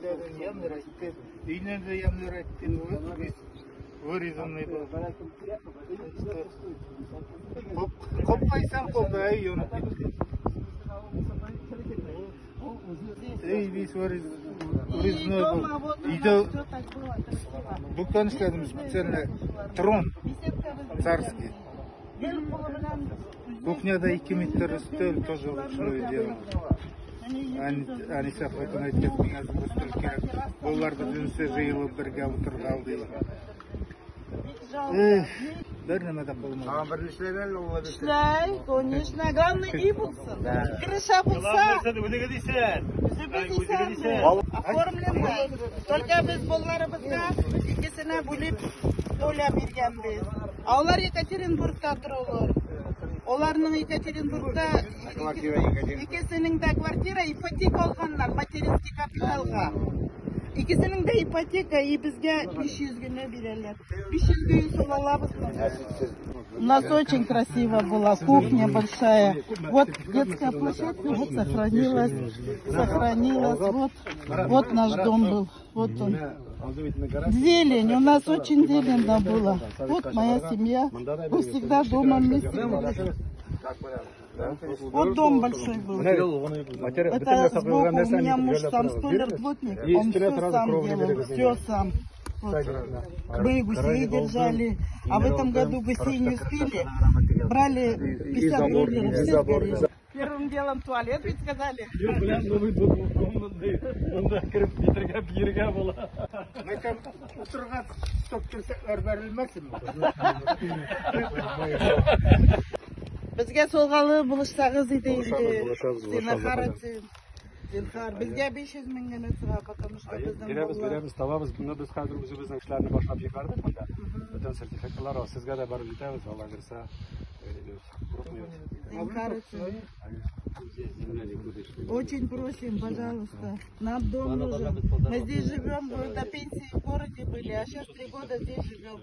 Ямлырак, өйне дә ямьлерәк итте, вырезанный был. Капкайсаң калды, әй янып китте. Өй весь вырезной был. Өйдә бүкән эшләдем специально, трон царский. Кухняда 2 метр өстәл тоже ручную делал. Әнисе хатын әйткән, миңа зур өстәл кирәк. Балалар бөтенесе җыелып бергә утырган ди. Эх, бер нәмә дә булмады. Тагын бер эшләр әле ул бит. Эшләй, конечно, главное өй булсын. Крыша булса, Үзегез исән. үзебез исәнбез. Оформлено. Только без балаларыбызга икесенә бүлеп доля биргәнбез. Ә алар Екатеринбургта торалар. Аларның Екатеринбургта Квартира Екатеринбург. икесенең дә квартира, ипотека алганнар материнский капиталга. Икесенең дә ипотека, и безгә 500 генә бирәләр. 500 генә сала алабыз. У нас очень красиво была кухня большая. Вот детская площадка, вот сохранилась, сохранилась. Вот, вот наш дом был, вот он. Зелень, у нас очень зелено было. Вот моя семья, мы всегда дома вместе были. Вот дом большой был. Это сбоку у меня муж сам столяр, плотник, он все сам делал, все сам. Вот. Мы гусей держали, а в этом году гусей не успели, брали 50 долларов, все сгорело. Первым делом туалет ведь сказали. Монда кереп китәргә бирергә була. Мәкәм утырган стоп кирсәкләр бәрелмәсенме? Безгә солгалы булышсагыз иде инде. Булышабыз, булышабыз. Зинһар өчен. Зинһар, безгә 500 мең генә чыга, потому что безнең Бирәбез, балалар- бирәбез, табабыз. Моны без хәзер үзебезнең эшләрне башлап җибәрдек монда. Бөтен сертификатлар ал, сезгә дә барып җитәбез, Алла бирсә. Зинһар өчен. Очень просим, пожалуйста, нам дом нужен. Мы здесь живем, мы до пенсии в городе были, а сейчас 3 года здесь живем.